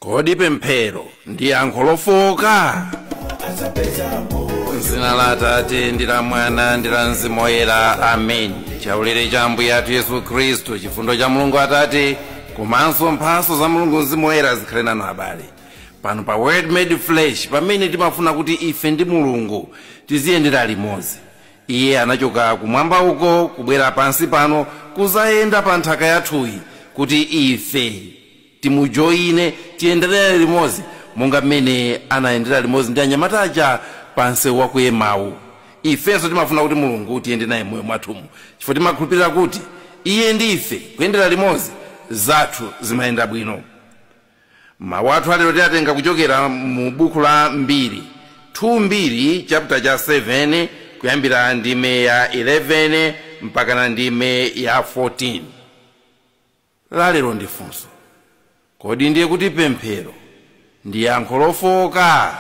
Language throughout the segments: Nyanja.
Kodi pemphero ndi yankho lofowoka? M'dzina la Atate ndi la Mwana ndi la Mzimu Woyera, amen. Chaulere cha Ambuye athu Yesu Khristu, chifundo cha Mulungu Atate komanso mphatso za Mulungu Mzimu Woyera zikhale nanu abale. Pano pa Word Made Flesh, pamene timafuna kuti ife ndi Mulungu tiziyendera limodzi. Iye anachoka kumwamba uko kubwera pansi pano kuzayenda pa nthaka yathuyi kuti ife timujoyine, tiyenderere limodzi monga mmene anayendera limodzi ndi anyamata aja pa msewu wa ku Emau. Ifenso timafuna kuti Mulungu tiyende naye mmoyo mwathumu, chifukwa timakhulupirira kuti iye ndi ife kuyendera limodzi zathu zimayenda bwino. Mawu athu alero tiatenga kuchokera mu buku la Mbiri, 2 Mbiri chapter cha 7 kuyambira ndime ya 11 mpakana ndime ya 14. Lalero ndi funso, kodi ndiye kuti pemphero ndi yankho lofowoka?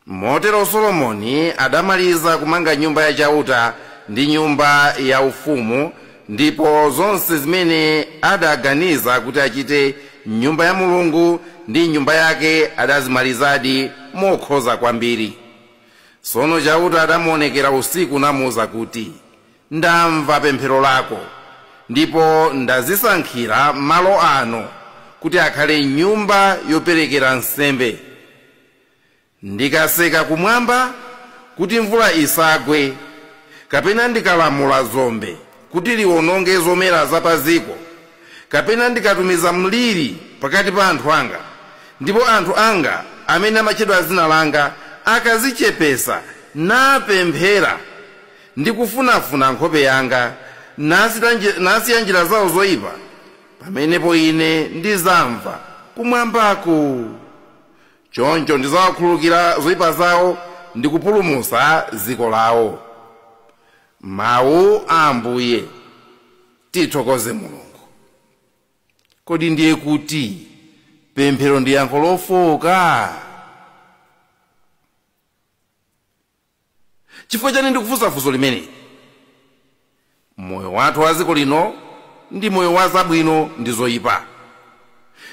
Motero Solomoni adamaliza kumanga Nyumba ya Chauta ndi nyumba yaufumu, ndipo zonse zimene adaganiza kuti achite m'Nyumba ya Mulungu ndi m'nyumba yake adazimalizadi mokhoza kwambiri. Tsono Chauta adamuwonekera usiku namuuza kuti, Ndamva pemphero lako, ndipo ndadzisankhira malo ano kuti akhale nyumba yoperekera nsembe. Ndikatseka kumwamba kuti mvula isagwe, kapena ndikalamula dzombe kuti liwononge zomera za pa dziko, kapena ndikatumiza mliri pakati pa anthu anga, ndipo anthu anga amene amatchedwa dzina langa akadzichepetsa napemphera ndi kufunafuna nkhope yanga, nasiya njira zao zoipa, pamenepo Ine ndidzamva kumwambako. Choncho ndidzawakhululukira zoipa zao ndi kupulumutsa dziko lao. Mawu a Ambuye. Tithokoze Mulungu. Kodi ndiye kuti pemphero ndi yankho lofowoka? Chifukwa chani ndikufunsa funso limeneli? Moyo wathu wa dziko lino ndi moyo wa zabwino ndi zoyipa.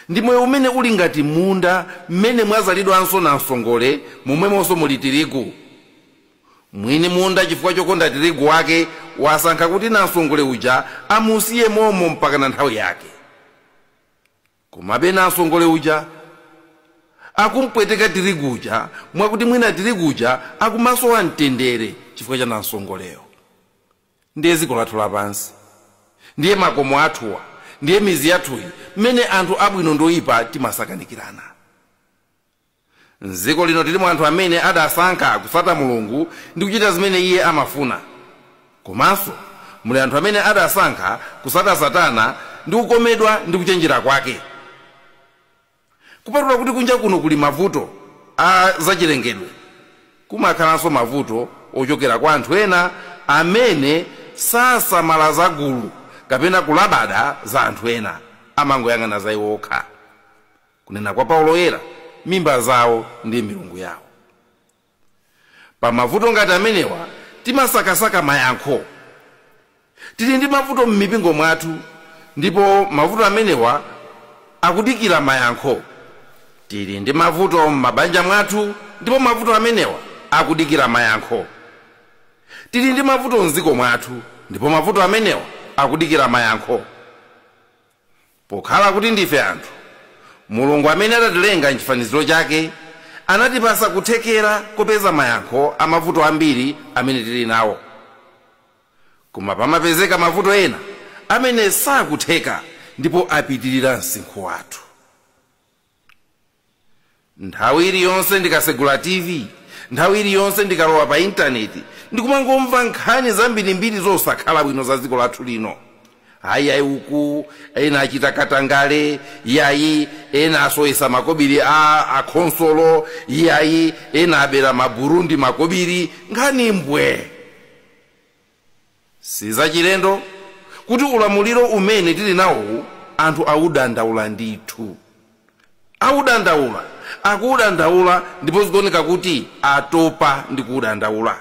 Ndi moyo umene uli ngati munda mmene mwazalidwanso namsongole, momwemonso muli tirigu. Mwini munda chifukwa chokonda tirigu wake wasankha kuti namsongole uja amusiye momo mpakana nthawi yake. Komabe namsongole uja akumpweteka tirigu uja mwakuti mwina tirigu uja akumasowa mtendere chifukwa cha namsongoleyo. Ndiye dziko lathu lapansi, ndiye makomo athuwa, ndiye midzi yathuyi mmene anthu abwino ndi oyipa timasakanikirana. M'dziko lino tilimo anthu amene adasankha kutsata Mulungu ndi kuchita zimene Iye amafuna. Komanso muli anthu amene adasankha kutsata Satana ndi kukomedwa ndi kuchenjera kwake. Kupatula kuti kunja kuno kuli mavuto a zachilengedwe, kumakhalanso mavuto ochokera kwa anthu ena amene sasamala za gulu kapena kulabada za anthu ena, amangoyang'ana za iwo okha. Kunena kwa Paulo Woyera, mimba zawo ndi milungu yawo. Pa mavuto ngati amenewa timasakasaka mayankho. Tili ndi mavuto m'mipingo mwathu ndipo mavuto amenewa akudikira mayankho. Tili ndi mavuto m'mabanja mwathu ndipo mavuto amenewa akudikira mayankho. Tili ndi mavuto m'dziko mwathu ndipo mavuto amenewa akudikira mayankho. Pokhala kuti ndife anthu, Mulungu amene adatilenga m'chifaniziro chake anatipatsa kuthekera kopeza mayankho a mavuto ambiri amene tili nawo. Koma pamapezeka mavuto ena amene sakutheka ndipo apitirira msinkhu wathu. Nthawi iliyonse ndikatsegula TV, nthawi iliyonse ndikalowa pa intaneti, ndikumangomva nkhani zambirimbiri zosakhala bwino za dziko lathu lino. Ayi ayi uku ena achita katangale, iyayi ena asowetsa makobiri a akhonsolo, iyayi ena abera maburundi makobiri, nkhani mbwe. Sizachilendo kuti ulamuliro umene tili nawowu anthu awudandaula ndithu. Awudandaula, akuudandaula ndipo zikuoneka kuti atopa ndi kuudandaula.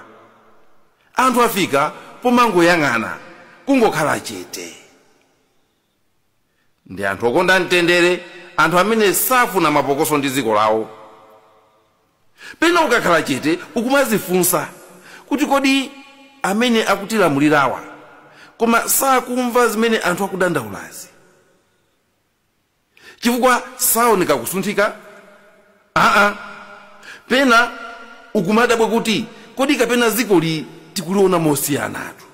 Anthu afika pomangoyang'ana, kungokhala chete. Ndi anthu okonda mtendere, anthu amene safuna mapokoso ndi dziko lawo. Pena ukakhala chete ukumazifunsa kuti kodi amene akutilamulirawa koma sakumva zimene anthu akudandaulazi, chifukwa saoneka kusunthika. Pena ukumadabwa kuti kodi kapena dzikoli tikuliona mosiyanatu,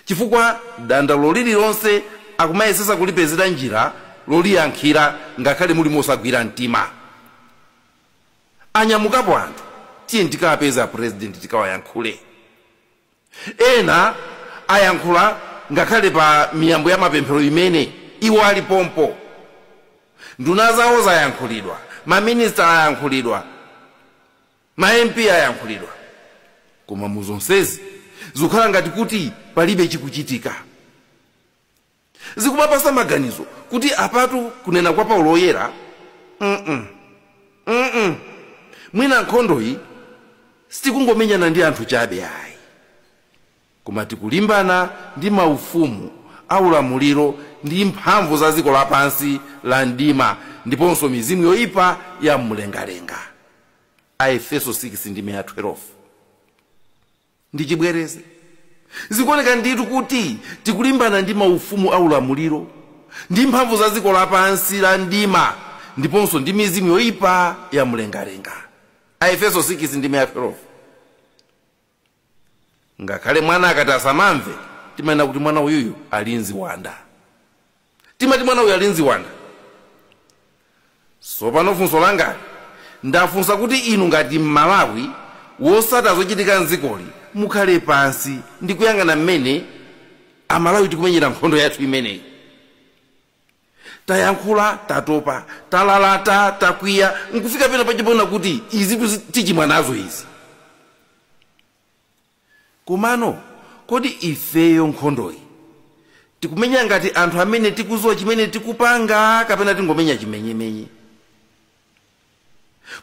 chifukwa dandaulo lililonse akumayesesa kulipezera njira loliyankhira ngakhale muli mosagwira mtima. Anyamukapo anthu, tiye tikawapeza president tikawayankhule. Ena ayankhula ngakhale pa miyambo ya mapemphero imene iwo ali pompo. Nduna zawo zayankhulidwa, maminista ayankhulidwa, ma MP ayankhulidwa, koma muzonsezi zikukhala ngati kuti palibe chikuchitika. Zikumapasa maganizo kuti apatu kunena kwa Paulo Oyera, mwina nkhondoyi sitikungomenyana ndi anthu chabe ayi, koma tikulimbana ndi maufumu aulamuliro ndi mphamvu za dziko lapansi la mdima ndiponso mizimu yoyipa ya mlengalenga. Aefeso 6 ndi 12. Ndichibwereze, zikuoneka ndithu kuti tikulimbana ndi maufumu aulamuliro ndi mphamvu za dziko lapansi la mdima ndiponso ndi mizimu yoyipa ya mlengalenga. Aefeso 6 ndi 12. Ngakhale mwana akati asamamve, timanena kuti mwana uyuyu ali mziwanda. Timati mwana uyu ali mziwanda. Sopano funso langali ndafunsa kuti inu ngati Mmalawi wosata zochitika mdzikoli mukhale pansi ndi kuyang'ana mmene Amalawi tikumenyera nkhondo yathu imeneyi. Tayankhula, tatopa, talalata, takwiya, nkufika pena pachipona kuti izi tichimwa nazo izi. Komano kodi ifeyo nkhondoyi tikumenya ngati anthu amene tikuziwa chimene tikupanga, kapena tingomenya chimenyemenye?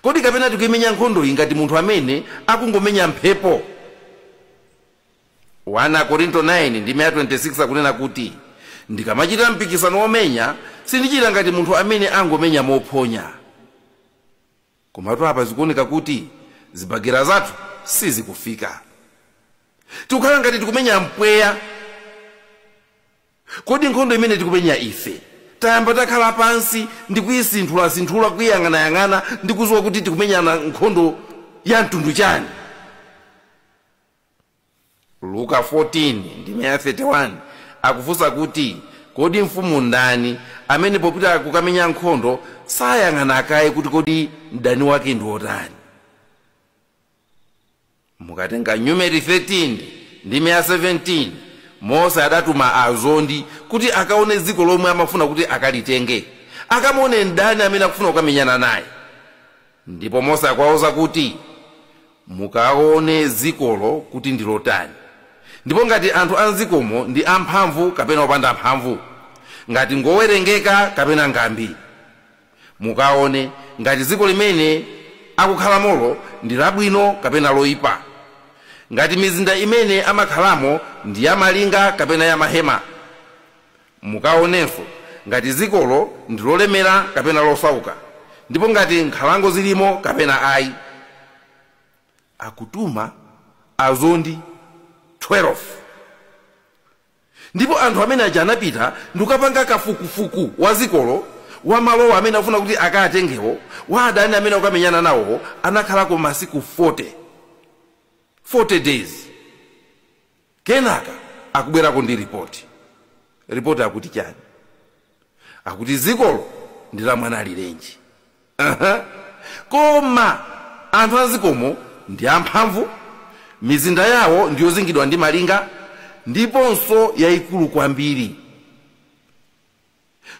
Kodi kapena tikuimenya nkhondoyi ngati munthu amene akungomenya mphepo? 1 Korinto 9 ndi 26 akunena kuti ndikamachita mpikisano womenya sindichita ngati munthu amene angomenya mophonya. Komatu apa zikuoneka kuti zibagera zathu sizikufika, tikukhala ngati tikumenya mpweya. Kodi nkhondo imene tikumenya ife tayamba takhala pansi ndi kuyisinthulasinthula, kuyang'anayang'ana ndi kuziwa kuti tikumenyana nkhondo ya mtundu chani? Luka 14 ndi 31 akufunsa kuti kodi mfumu ndani amene popita kukamenya nkhondo sayang'ana kaye kuti kodi mdani wake ndi wotani? Mukatenga Numeri 13 ndi 17, Mose adatuma azondi kuti akaone dziko lomwe amafuna kuti akalitenge, akamuone mdani amene akufuna kukamenyana naye. Ndipo Mose akuwauza kuti mukaone dzikolo kuti ndi lotani, ndipo ngati anthu a mdzikomo ndi amphamvu kapena opanda mphamvu, ngati ngowerengeka kapena ngambiri. Mukaone ngati dziko limene akukhalamolo ndi labwino kapena loyipa, ngati mizinda imene amakhalamo ndi yamalinga kapena yamahema. Mukaonenso ngati dzikolo ndi lolemera kapena losauka, ndipo ngati nkhalango zilimo kapena ayi. Akutuma azondi 12, ndipo anthu amene aja anapita ndikukapanga kafukufuku wa dzikolo, wa malowa amene akufuna kuti akatengewo, wa adani amene akukamenyana nawo. Anakhalako masiku 40 days. Kenaka akubwerako ndi ripoti. Ripoti akuti chani? Akuti dzikolo ndi la mwana alirenji. Koma anthu a dzikomo ndi amphamvu, mizinda yawo ndiyozingidwa ndi malinga ndiponso yayikulu kwambiri.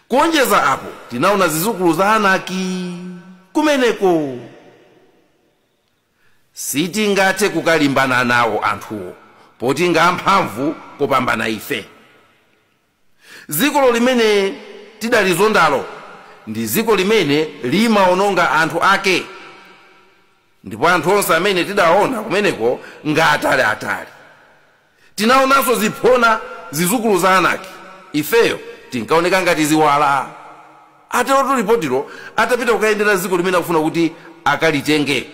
Kuonjeza apo tinaona zizukulu za Anaki kumeneko. Sitingathe kukalimbana nawo anthuwo poti nga amphamvu kopambana ife. Dzikolo limene tidalizondalo ndi dziko limene limaononga anthu ake, ndipo anthu onse amene tidaona kumeneko nga ataliatali. Tinaonanso ziphona zizukulu za Anaki, ifeyo Tinkaoneka ngati ziwala. Aterotu ripotilo atapita kukayendera dziko limene akufuna kuti akalitenge.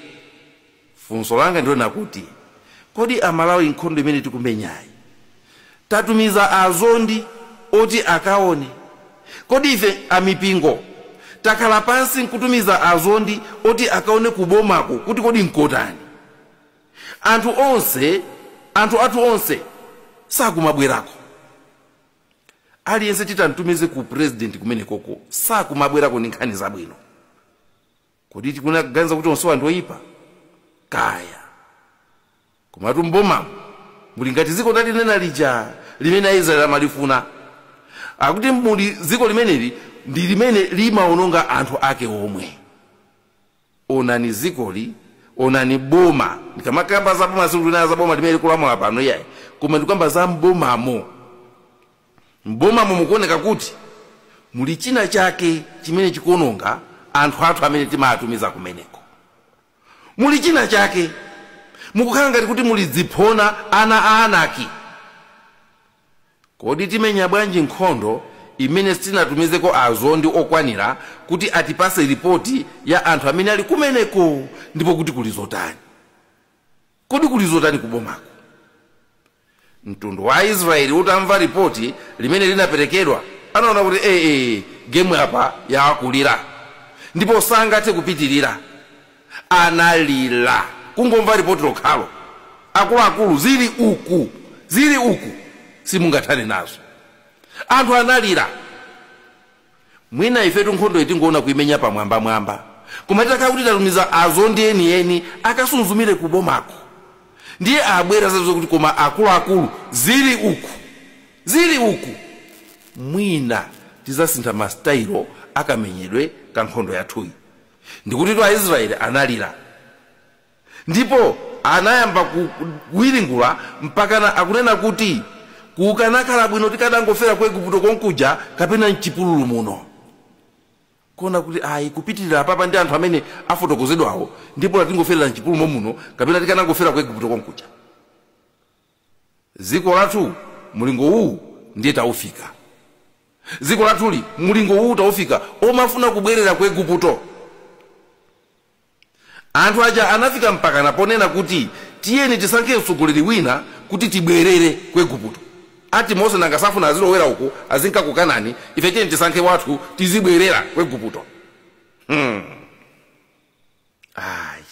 Funso langa ndilo nakuti, kodi Amalawi nkhondo imene tikumenyayi tatumiza azondi oti akaone? Kodi ife amipingo takhala pansi nkutumiza azondi oti akaone kubomako kuti kodi nkotani? Anthu onse, anthu athu onse sakumabwerako. Aliyense titamtumize ku president kumene koko sakumabwerako ndi nkhani zabwino. Kodi tikuganiza kuti onsewa anthu oyipa? Kaya. Komatu mbomamo muli ngati dziko talinena lija limene Aisraeli amalifuna. Akuti muli dziko limeneli ndi limene limaononga anthu ake omwe. Onani dzikoli, onani boma. Ndikamakamba za boma sikuti za boma limene likulamula pano iyayi, koma ndikukamba za mbomamo. Mbomamo mukuoneka kuti muli china chake chimene chikuononga anthu athu amene timawatumiza kumeneko. Muli china chake mukukhala ngati kuti muli dziphona ana a Anaki. Kodi timenya bwanji nkhondo imene sitinatumizeko azondi okwanira kuti atipase ripoti ya anthu amene ali kumeneko, ndipo kuti kuli zotani? Kodi kuli zotani kubomako? Mtundu wa Israeli utamva ripoti limene linaperekedwa anaona kuti gemu apa yawakulira ndipo sangathe kupitirira. Analira kungomva ripoti lokhalo. Akuluakulu, zili uku, zili uku, simungathane nazo. Anthu analira. Mwina ifetu nkhondo itingoona kuimenya pamwambamwamba, koma titakhala kuti tatumiza azondi enieni akasunzumire kubomako, ndiye abwera zazo kuti koma akuluakulu zili uku, zili uku, mwina tizasintha masitayilo akamenyedwe ka nkhondo yathuyi. Ndikuti tu Aisraeli analira ndipo anayamba kuwiringula mpakana akunena kuti kukanakhala bwino tikadangofera ku Igupto konkuja kapena mchipululu muno. Kuona kuti ayi, kupitirira apapa ndi anthu amene afotokozedwawo, ndipo tingofera mchipululu muno kapena tikanangofera ku Igupto konkuja. Dziko lathu mulingo uwu ndiye taufika. Dziko lathuli mulingo uwu taufika omafuna kubwerera ku Igupto. Anthu aja anafika mpakana ponena kuti tiyeni tisankhe mtsogoleri wina kuti tibwerere ku Igupto. Ati Mose nanga safuna azilowera uku azinka ku Kanani, ife tiyeni tisankhe wathu tizibwerera ku Igupto. Ayi,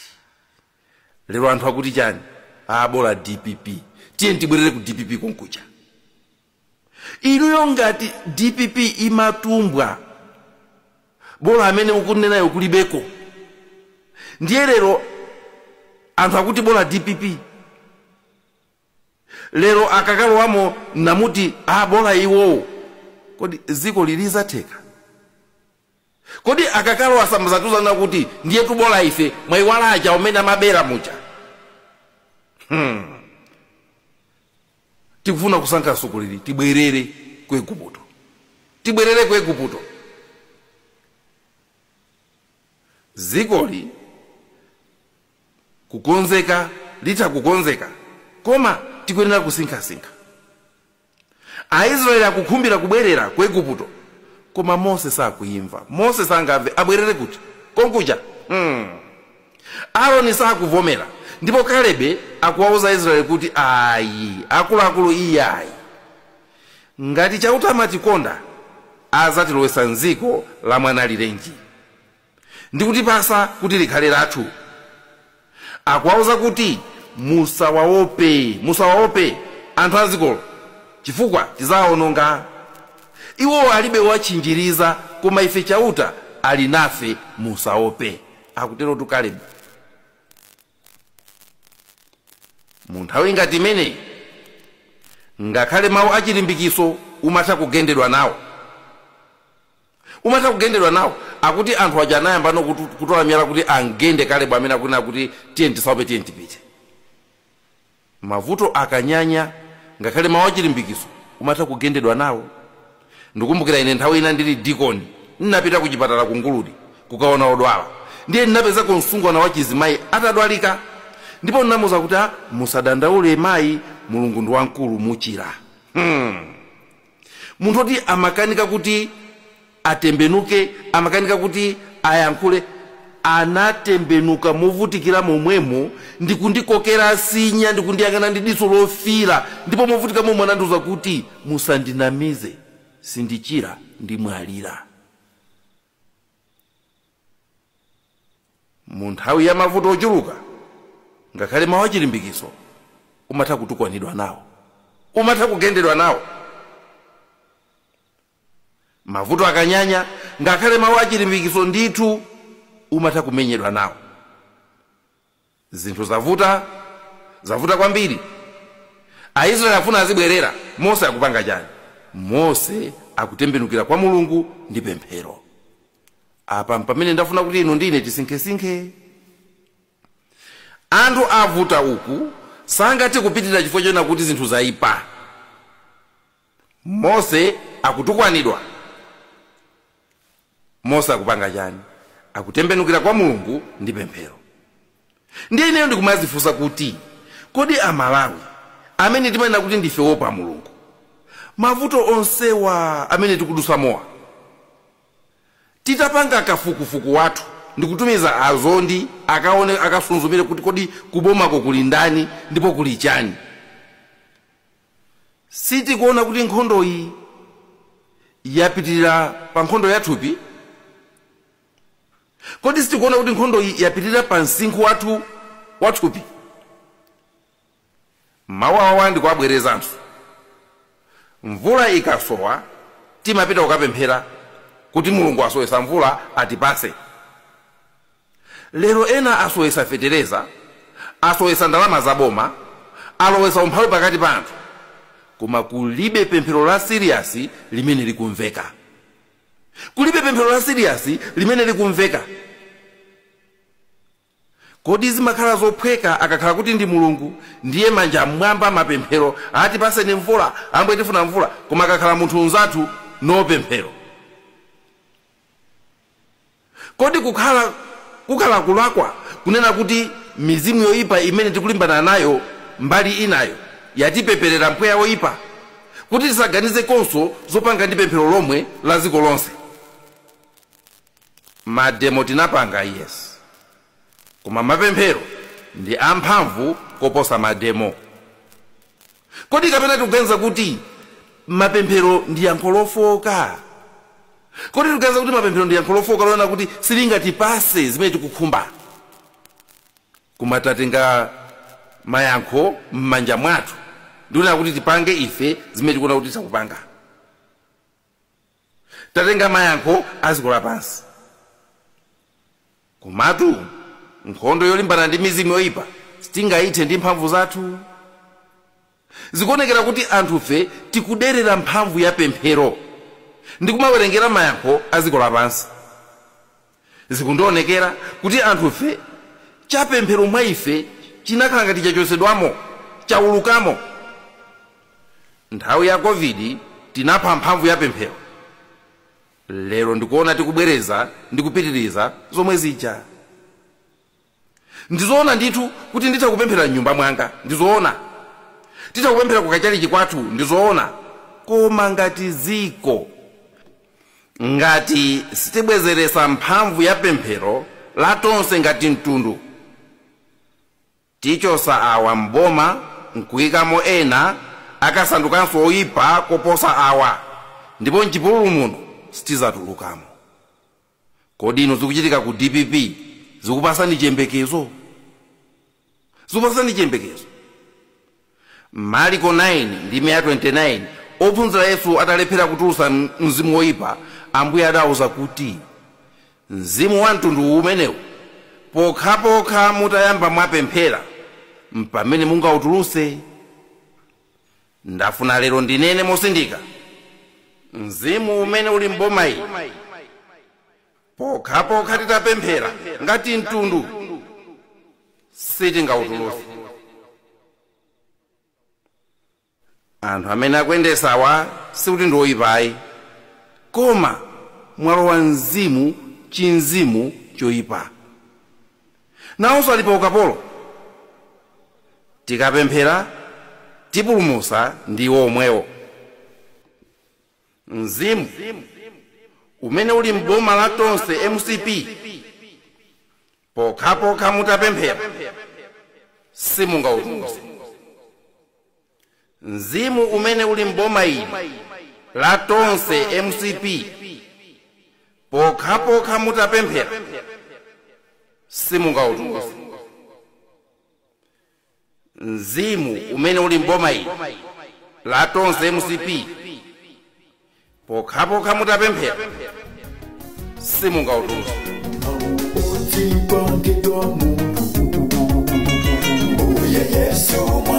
lero anthu akuti chani? Abola DPP, tiyeni tibwerere ku DPP konkuja. Inuyo ngati DPP imatumbwa, bola amene mukunenayo kulibeko. Ndiye lero anthu akuti bola DPP. Lero akakalowamo namuti bola iwowo. Kodi dziko lilizatheka? Kodi akakalowa samazatuzana kuti ndiye tubola ife mwayiwala aja umene amabera muja? Tikufuna kusankha mtsogoleri, tibwerere ku Igupto. Tibwerere ku Igupto. Dzikoli kukonzeka, litha kukonzeka, koma tikuyenera kusinkhasinkha. Aisraeli akukhumbira kubwerera ku Igupto, koma Mose sakuimva. Mose sangamve, abwerere kuti konkuja. Aaroni sakuvomera, ndipo Kalebe akuwauza Israeli kuti ayi, akuluakulu iyayi, ngati Chauta amatikonda azatilowetsa mdziko la mwanalirenji ndi kutipasa kuti likhale lathu. Akuwauza kuti musawaope, musawaope anthu a dzikolo, chifukwa tidzawawononga. Iwo alibe wotchinjiriza, koma ife Chauta ali nafe, musaope. Akuterotu Kalebe. Mu nthawi ngati imeneyi, ngakhale mawu achilimbikiso umatha kugendedwa nawo. Umatha kugendedwa nawo. Akuti anthu aja anayamba no kutola miyala kuti angende Kalebe amene akunena kuti tiye tisaope, tiye tipite. Mavuto akanyanya, ngakhale mawu achilimbikiso umatha kugendedwa nawo. Ndikumbukira ine nthawi ina ndili dikoni, ndinapita ku chipatala ku Nguludi kukaona odwala. Ndiye ndinapezako msungwana wa chizimayi atadwalika, ndipo ndinamuwuza kuti musadandaule mayi, Mulungu ndi wamkulu, muchira. Munthu oti amakanika kuti atembenuke, amakanika kuti ayankhule, anatembenuka movutikira momwemo ndikundikokera sinya, ndikundiyang'ana ndi diso lofira, ndipo movutika momwe anandiwuza kuti musandinamize, sindichira, ndimwalira. Mu nthawi ya mavuto ochuluka, ngakhale mawu achilimbikiso umatha kutukwanidwa nawo, umatha kugendedwa nawo. Mavuto akanyanya, ngakhale mawu achilimbikiso ndithu umatha kumenyedwa nawo. Zinthu zavuta, zavuta kwambiri. Aisraeli afuna azibwerera. Mose akupanga chani? Mose akutembenukira kwa Mulungu ndi pemphero. Apa pamene ndafuna kuti inu ndine tisinkhesinkhe. Anthu avuta uku sangathe kupitirira chifukwa chona kuti zinthu zaipa. Mose akutukwanidwa. Mose akupanga chani? Akutembenukira kwa Mulungu ndi pemphero. Ndiye ineyo ndikumazifunsa kuti kodi Amalawi amene timanena kuti ndife wopa Mulungu, mavuto onsewa amene tikudusa mowa, titapanga kafukufuku wathu ndikutumiza azondi akaone, akasunzumire kuti kodi kubomako kuli ndani ndipo kuli chani, sitikuona kuti nkhondo iyi yapitirira pa nkhondo yathupi? Kodi sitikuona kuti nkhondo iyi yapitirira pa msinkhu wathu wathupi? Mawu awa ndikuwabwerezanso. Mvula ikasowa timapita kukapemphera kuti Mulungu asowesa mvula atipase. Lero ena asowesa fetereza, asowesa ndalama zaboma, alowesa umphawi pakati pa anthu, koma kulibe pemphero la siriyasi limene likumveka. Kulibe pemphero la siriyasi limene likumveka. Kodi zimakhala zophweka akakhala kuti ndi Mulungu ndiye manja mmwamba mapemphero atipaseni mvula, ambuye tifuna mvula, koma akakhala munthu mnzathu no pemphero? Kodi kukhala kulakwa kunena kuti mizimu yoyipa imene tikulimbana nayo mbali inayo yatipeperera mpweya woyipa kuti tisaganize konso zopanga ndi pemphero lomwe la dziko lonse? Mademo tinapanga, yes, koma mapemphero ndi amphamvu koposa mademo. Kodi kapena tikuganiza kuti mapemphero ndi yankho lofoka? Kodi tikuganiza kuti mapemphero ndi yankho lofoka loona kuti silingatipase zimene tikukhumba? Koma tatenga mayankho m'manja mwathu ndikunena kuti tipange ife zimene tikuona kuti tisakupanga. Tatenga mayankho a dziko lapansi. Komatu nkhondo yolimbana ndi mizimu yoyipa sitingayithe ndi mphamvu zathu. Zikuonekera kuti anthufe tikuderera mphamvu ya pemphero ndi kumawerengera mayankho a dziko lapansi. Zikundionekera kuti anthufe chapemphero mwa ife chinakhala ngati chachosedwamo, chaulukamo. Nthawi ya COVID tinapha mphamvu ya pemphero. Lero ndikuona tikubwereza ndi kupitiriza zomwe zija. Ndizoona ndithu kuti nditha kupemphera m'nyumba mwanga, ndizoona. Titha kupemphera kukachalichi kwathu, ndizoona. Koma ngati ziko, ngati sitibwezeresa mphamvu ya pemphero la tonse ngati mtundu, tichosa awa mboma nkuyikamo ena akasandukanso oyipa koposa awa, ndipo mchipululu muno sitizatulukamo. Kodi ino zikuchitika ku DPP zikupasani chiyembekezo? Zikupasani chiyembekezo? Marko 9 ndi 29, ophunzira Yesu atalephera kutulutsa mzimu woyipa, Ambuye adawuza kuti mzimu wa mtundu umenewu pokhapokha mutayamba mwapemphera mpamene mungautulutse. Ndafuna lero ndinene mosindika, mzimu umene uli mboma iyi pokhapokha titapemphera ngati mtundu sitingautulutse. Anthu amene akuyendesawa sikuti ndi oyipayi, koma mwalowa mzimu chinzimu choyipa. Nawonso ali pa ukapolo. Tikapemphera tipulumutsa ndi iwo omwewo. Mzimu umene uli mboma la Tonse MCP, pokhapokha mutapemphera simungautulutse. Mzimu umene uli mboma ili la Tonse MCP, pokhapokha mutapemphera simungautulutse. Mzimu umene uli mboma ili la Tonse MCP, pokhapokha mutapemphera simungautulutse. Mauti pangidwa muntu, Mbuye Yesu.